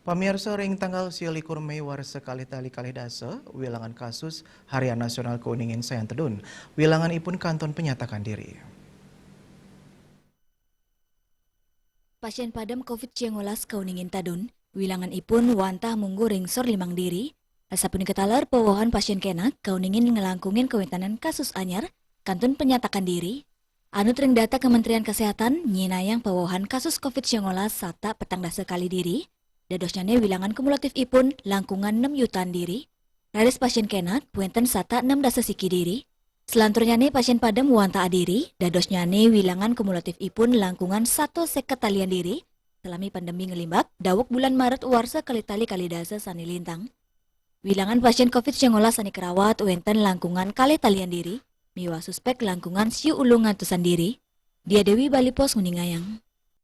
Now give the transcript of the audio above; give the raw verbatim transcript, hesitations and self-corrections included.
Pamirsa, ring tanggal sialikur Mei warsa kalih tali kalih dasa, wilangan kasus harian nasional kauningin sayan tedun. Wilangan ipun kantun panyatakan diri. Pasien padem covid siangolas kauningin tedun, wilangan ipun wantah munggu ring sor limang diri. Sapunika taler pawohan pasien kenak kauningin nglangkungin kawéntenan kasus anyar kantun panyatakan diri. Anut ring data Kementerian Kesehatan, nyinayang pawohan kasus covid siangolas satak petang dasa kalih diri, dadosnyané wilangan kumulatif ipun langkungan nem yutaan diri. Raris pasien kenak wénten satak nem dasa siki diri. Selanturnyané pasien padem wantah adiri, dadosnyané wilangan kumulatif ipun langkungan satus seket talian diri, salami pandemi nglimbak daweg bulan Maret warsa kalih tali kalih dasa sané lintang. Wilangan pasien covid siangolas sané karawat wénten langkungan kalih talian diri, miwah suspék langkungan siu ulu ngatusan diri. Dia Dewi, Bali Post, nguningayang.